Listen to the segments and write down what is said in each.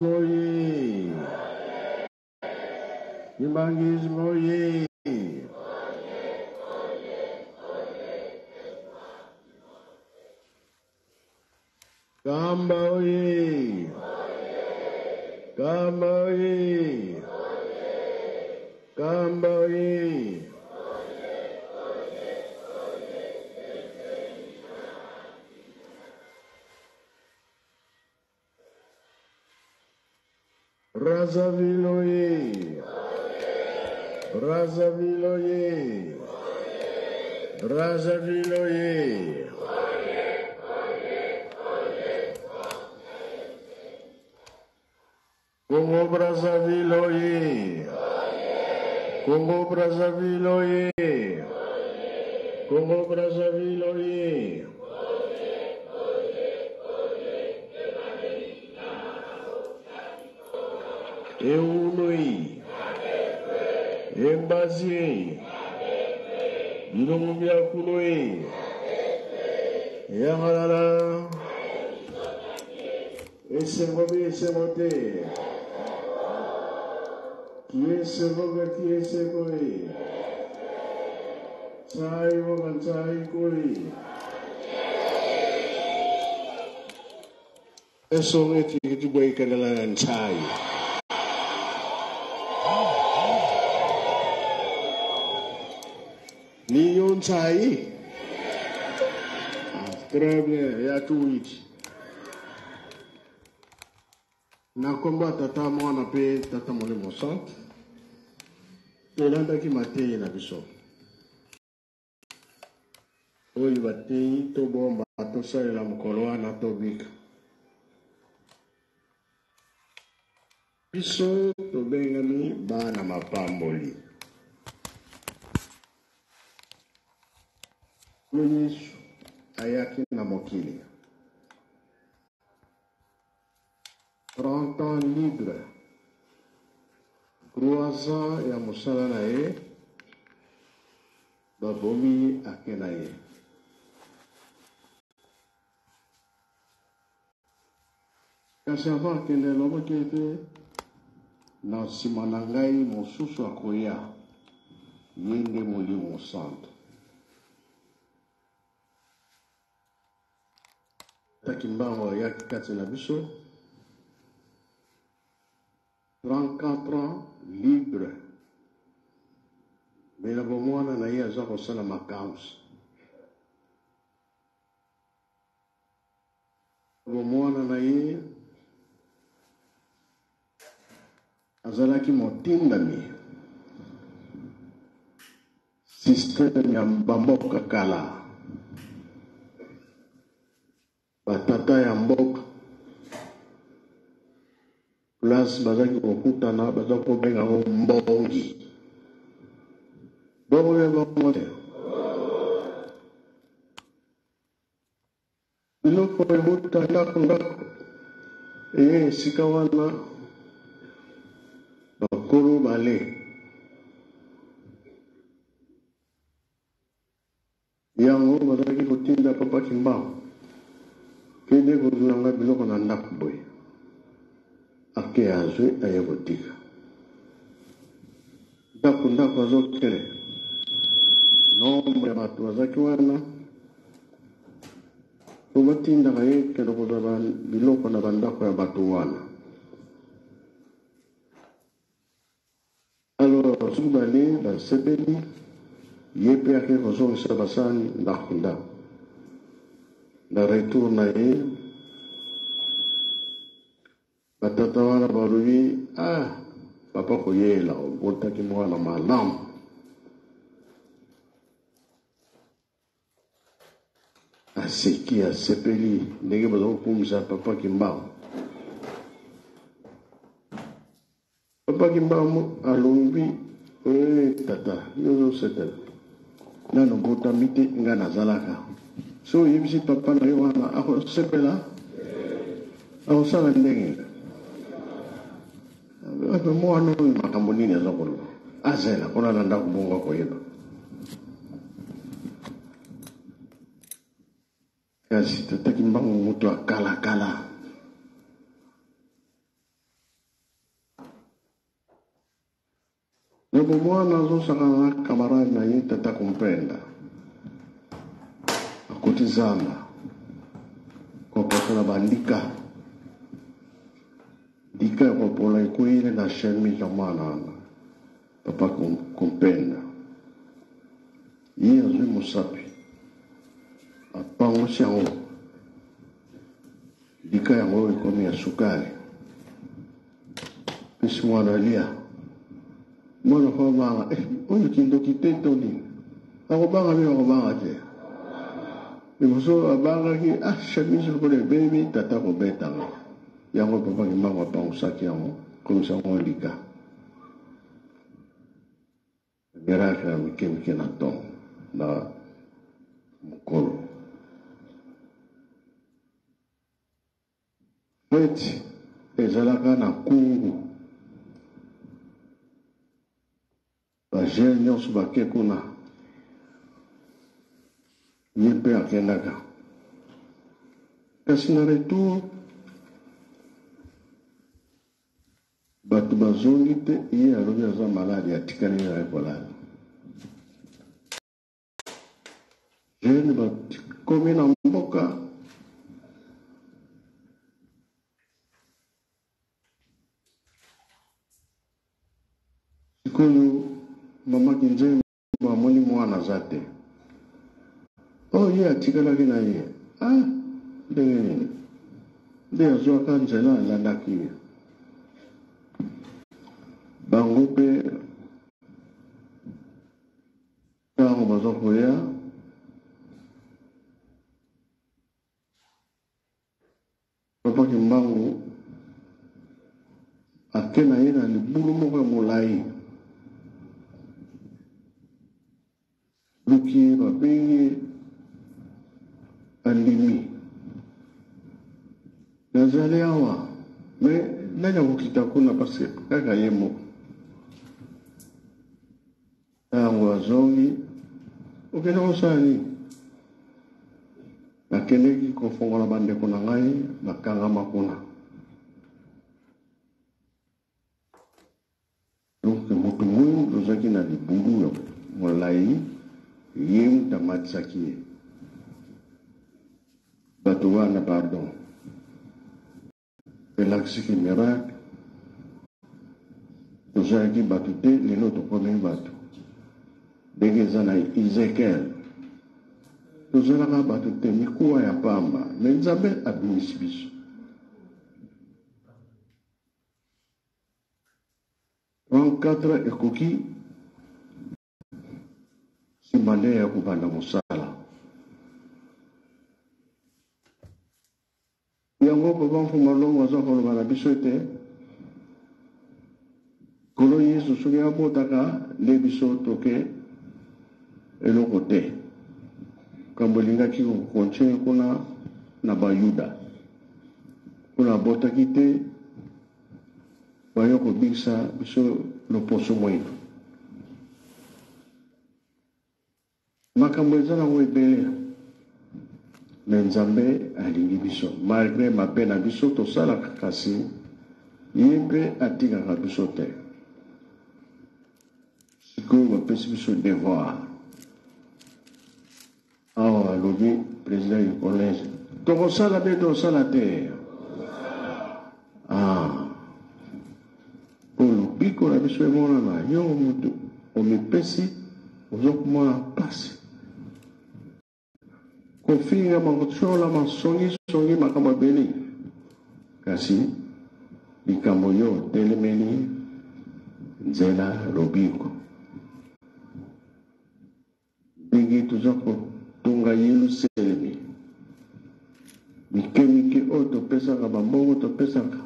Oye! Kimbanguisme oye! Kamba oye! Kamba oye! Kamba oye! Brazzaville oye! Brazzaville oye! Brazzaville oye! Congo Brazzaville oye! Congo Brazzaville oye! Congo Brazzaville oye! Ewunoi, Embazi, Bilongo bia kuloi, Yangalala, Esengo bi esengo te, Kiese boga kiese koi, Tsai boga tsai koi. Esongo eti boikanela na ntsai. Niyo ntsai? Ah, très bien, ya tuwiti. Na nkombo ya Tata, Mwana mpe Tata Molimo Santu, tolandaki mateyi na biso. Oyo bateyi tobomba tosalela mokolo wana tobika. Biso tobengami bana mapamboli. Oyo Yesu ayaki na mokili. 30 ans libre. 3 ans ya mosala na ye babomi ake na ye. Kasi avant akende alobaki ete na nsima na ngai mosusu akoya, ye nde Molimo Santu. Tata Kimbangu ayaki kati na biso 34 ans libre, mais na bomwana na ye aza kosala makambo. Bomwana na ye azalaki motindami système ya bamboka kala, batata ya mboka place bazalaki kokutana, baza kobenga yango mbongi. Bongo ya bongo te. Biloko euta ndako ndako eye esika wana bakolo bale. Yango bazalaki kotinda Papa Kimbangu, kende kozwela nga biloko na ndako boye. Ake azwi aye kotika. Ndako ndako azokele. Nombre ya bato bazalaki wana po batindaka ye kende kozwa biloko na bandako ya bato wana. Alors soki balie basepeli, ye pe ake kozongisa basani ndako ndako. Na retour na ye, batata wana balobi, ah papa koyela obotaki mwana malamu. Aseki, asepeli ndenge baza kokumisa papa Kimbangu. Papa Kimbangu alobi, eh tata, yo ozosepela nano botami te, nga nazalaka. So oyebisi papa na yo wana akosepela, akosala ndenge mwana oyo makambo nini aza koloba, azela mpona na ndako bongo akoyeba. Kasi tata Kimbangu moto ya kala kala. Na bomwana azosakana na camarade na ye tata Kumpenda. Akoti zamba kopotola bandika. Ndika ya kopola ekweyile na chemise ya mwana wana papa Kumpenda. Ye azwi mosapi apangusi yango, ndika yango ekomi ya sukali. Pesi mwana alia. Mwana ko abanga, oyo kindoki te to nini? Akobanga mpe akobanga te. Liboso abangaki, ah, chemise lokola ebebi, tata akobetanga. Yango papa Kimbangu apangusaki yango, akomisa yango lika. Miracle ya mike mike na ntongo na mokolo. Feti ezalaka na Kungu. Ba jeunes nyonso bake kuna. Ye mpe akendaka. Kasi na retour bato bazongi te, ye alobi aza malade, atikali na ye kolala. Jeune bakomi na mboka sikoyo, mama Kinzembo amoni mwana aza te. Oyo ye atikalaki na ye, ah, ndenge nini nde azwaka nzela alandaki ye. Bango mpe ntango baza koya, papa Kimbangu ake na ye na libulu moko ya molai, luki ye, babengi ye, andimi: nazali awa, me nani akokita kuna? Parce kaka ye moko. Ntango azongi: okende kosala nini? Nakendeki kofongola bandeko na ngai bakangama kuna. Donc moto mwindu ozalaki na libulu ya molai, ye moto amatisaki ye. Bato wana, pardon, elakisiki miracle. Tozalaki bato te, lelo tokomi bato. Ndenge eza na Ezekiel, tozalaka bato te, mikuwa ya pamba, me Nzambe abimisi biso. 34 ekoki nsima nde ya kobanda mosala yango. Papa Mfuma Longo aza koloba na biso ete Nkolo Yesu soki abotaka nde biso toke eloko te, kambo elingaki kokontinue kuna na Bayuda. Kuna abotaki te, bayo kobikisa biso loposo moyindo. Makambo eza nango ebele, me Nzambe alingi biso malgré mabe na biso tosalaka, kasi ye mpe atikaka biso te. Sikoyo bapesi biso devoir awa, alobi président du collège, tokosala mpe tosala te. Ah, mpo lobiko na biso emonana. Yo moto omipesi, ozokomona mpasi, kofinga, makotiola, masongisongi, makambo ebele, kasi likambo yo otelemeli nzela lobiko. Ndenge toza kotonga Yelusalemi mike mike, oyo topesaka bambongo, topesaka,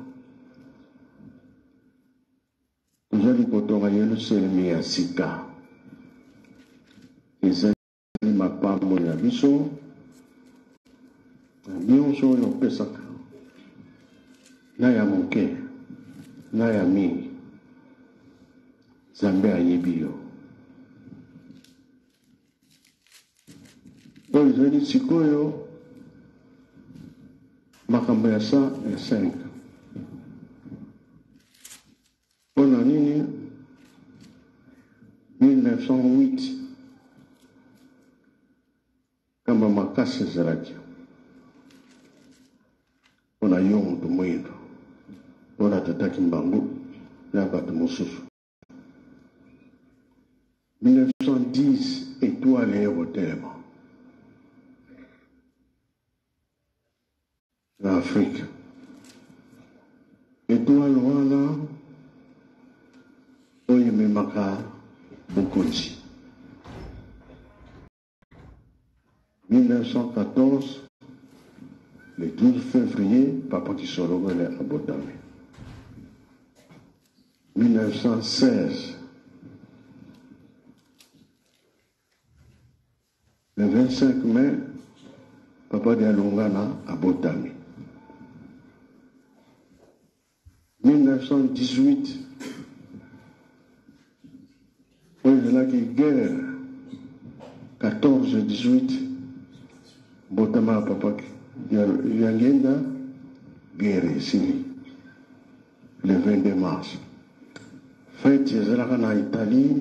tozali kotonga Yelusalemi ya sika. Ezali mapamboli na biso na nyonso oyo opesaka, na ya moke na ya mingi. Nzambe ayebi yo. Oyo ezali sikoyo makambo ya 105. Mpo na nini? 1908 kamba makasi ezalaki mpo na yo moto moyindo, mpo na tata Kimbangu na bato mosusu. 1910 etoile eye kotelema na Afrique. Etoile wana oyo ememaka bokonzi. 1914 le 12 février papa Kisolokele abotami. 1916 le 25 mai papa Dialungana abotami. 1918 oyo ezalaki guerre 14 18 mbotama ya papa Diangienda, guerre esili le 22 mars. Fete ezalaka na Italie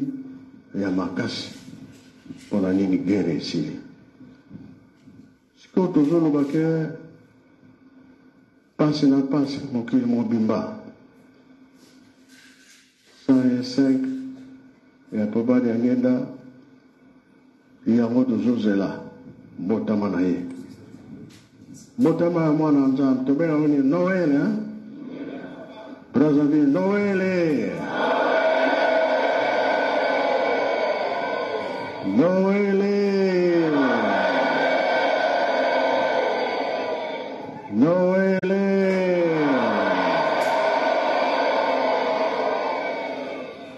ya makasi mpona nini guerre esili. Sikoyo tozoloba ke pasi na pasi mokili mobimba. 105 ya papa Diangienda yango tozozela mbotama na ye, mbotama ya mwana Nzambe. Tobenga ngo nini? Noël, hein? Brazzaville, Noël, Noël, Noël.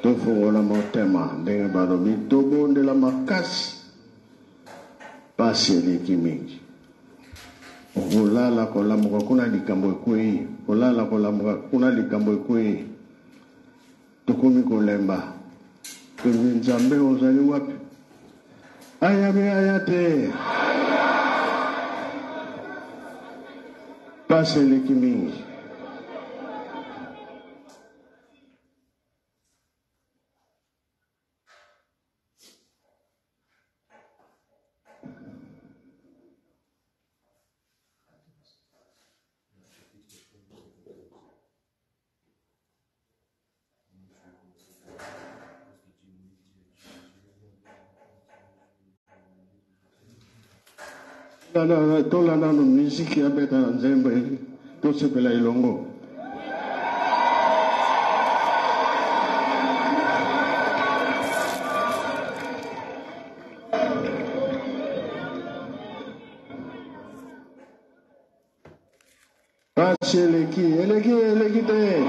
Tofongola motema ndenge balobi, tobondela makasi, pasi eleki mingi. Okolala kolamuka kuna likambo ekwei, kolala kolamuka kuna likambo ekwei, tokomi kolemba. Tobi Nzambe ozali wapi? Aya be aya te, pasi eleki mingi. Tolanda nano miziki ya beta na nzembo, tosepela elongo. Pasi eleki, eleki, eleki te.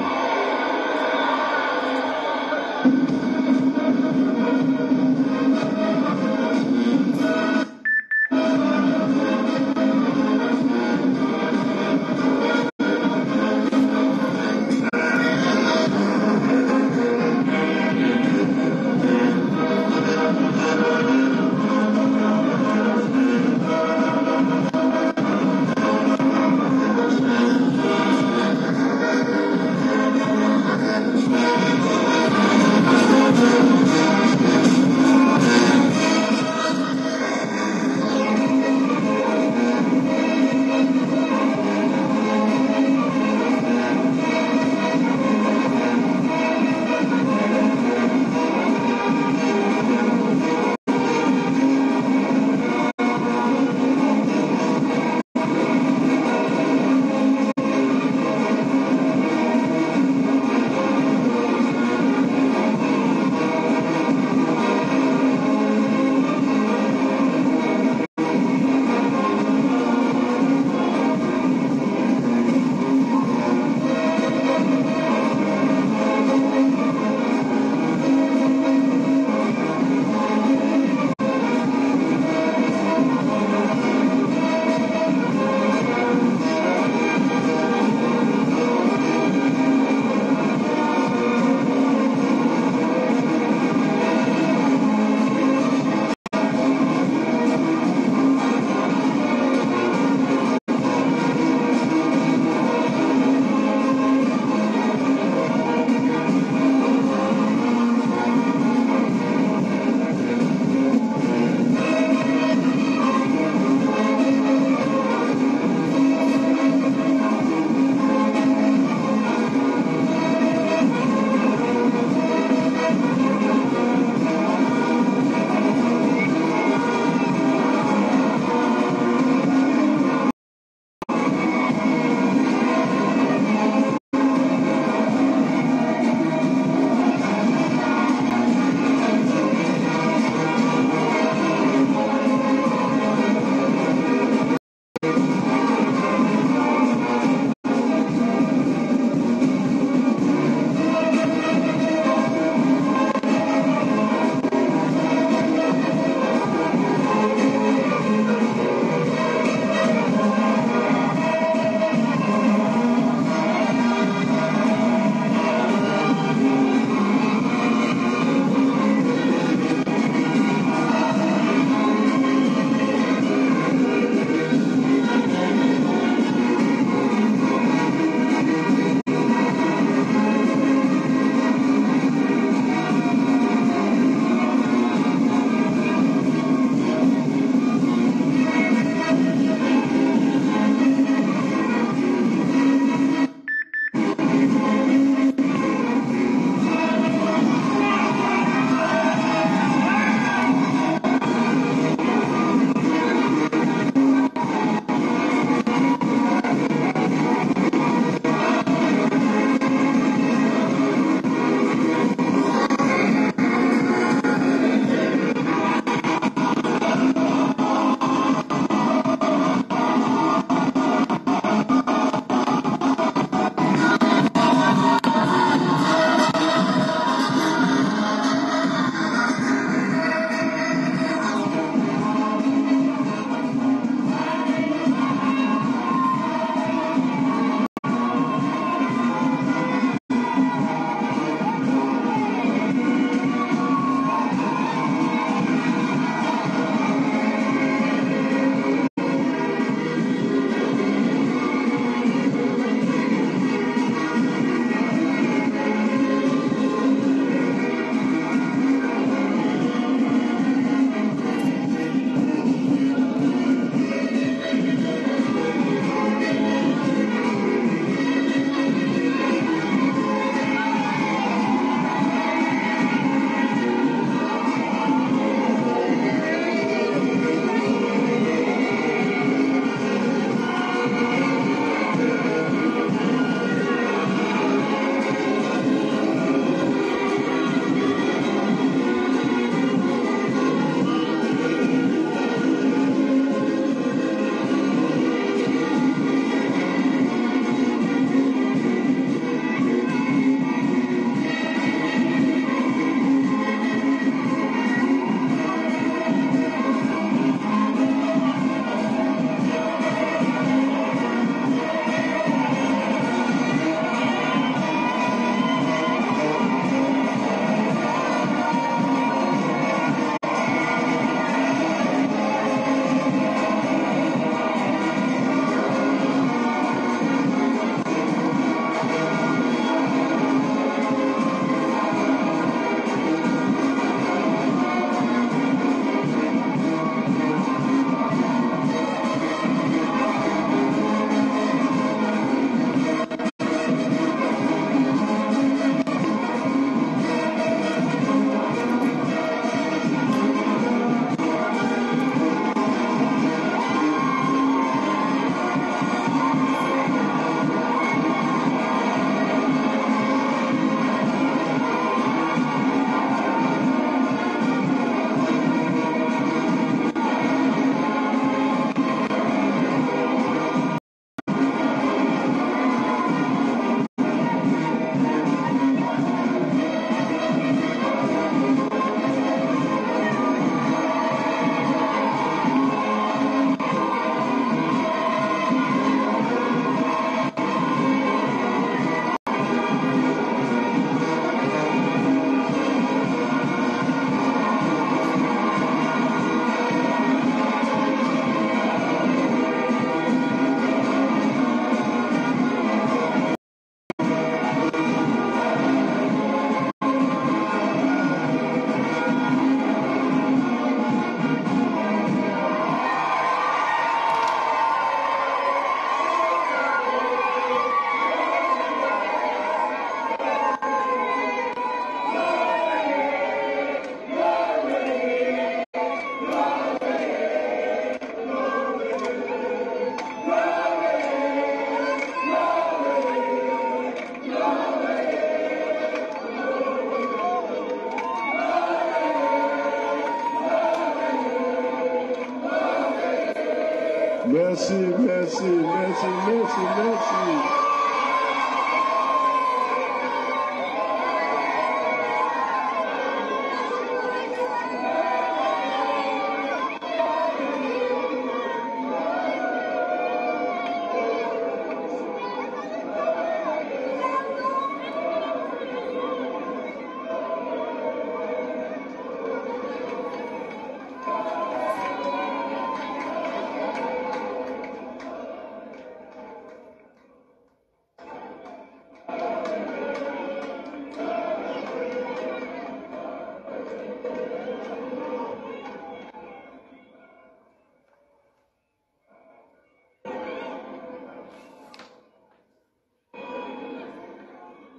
Merci, merci, merci, merci, merci.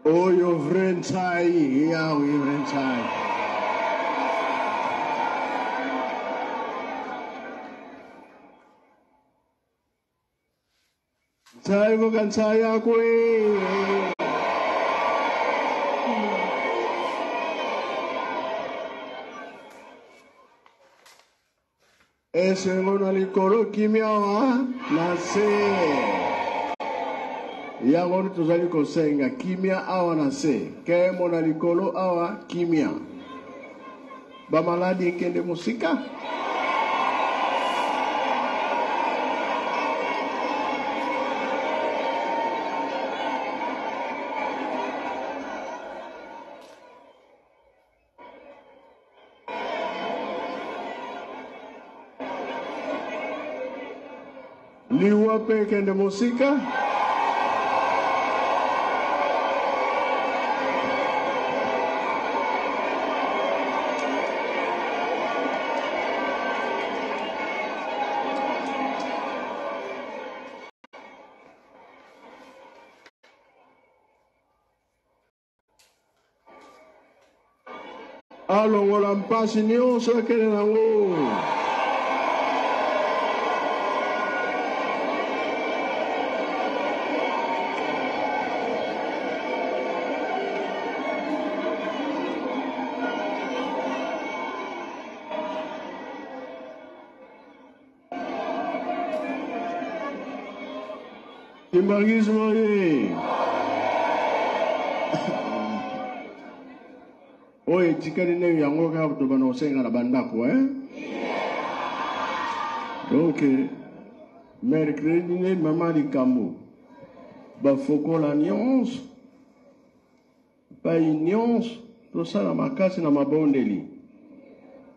Oyo vrai ntsai yawe vrai ntsai. Ntsai voka ntsai yakwe. Esengo na likolo kimia wa na se. Yango nde tozali kosenga kimia awa na se, nkembo na likolo awa kimia. Bamaladi ekende mosika. Liwa mpe ekende mosika. Alongola mpasi nyonso akende nango. Kimbanguisme oye! Oyo etikali nde yango kaka tobanda kosenga na bandako eh? Donc mercredi nde mama likambo bafokola nyonso Epai nyonso, tosala makasi na mabondeli.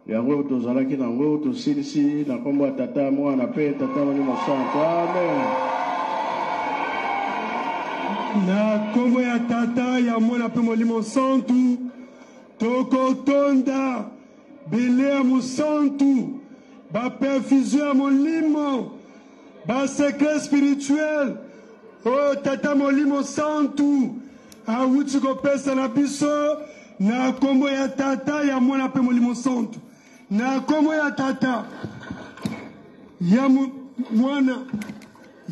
Yango tozalaki na yango, tosilisi na nkombo ya Tata, Mwana mpe Tata Molimo Santo. Amen. Na nkombo ya Tata, ya Mwana mpe Molimo Santu, tokotonda bilei ya mosantu, baperfusion ya molimo, Ba secret spirituel oyo Tata Molimo Santu awuti kopesa na biso na kombo ya Tata, ya Mwana mpe Molimo Santu. Na kombo ya Tata, ya Mwana,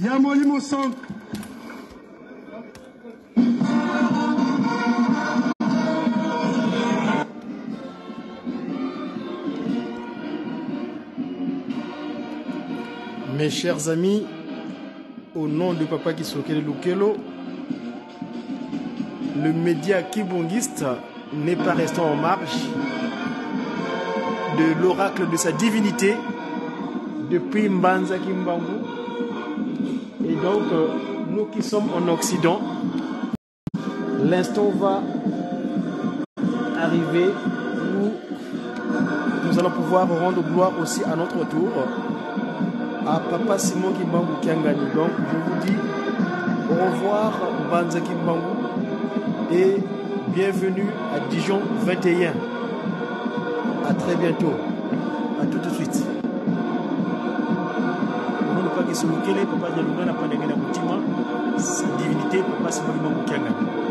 ya Molimo Santu. Mes chers amis, au nom de Papa Kisokele Lukelo, le média kibongiste n'est pas resté en marge de l'oracle de sa divinité depuis Mbanza Kimbangu. Et donc, euh, nous qui sommes en Occident, l'instant va arriver où nous allons pouvoir rendre gloire aussi à notre tour à Papa Simon Kimbangu Kiangani. Donc, je vous dis au revoir Mbanza Kimbangu et bienvenue à Dijon 21. À très bientôt. À tout de suite. Papa Dialungana, Sa divinité, Papa Simon Kimbangu Kiangani.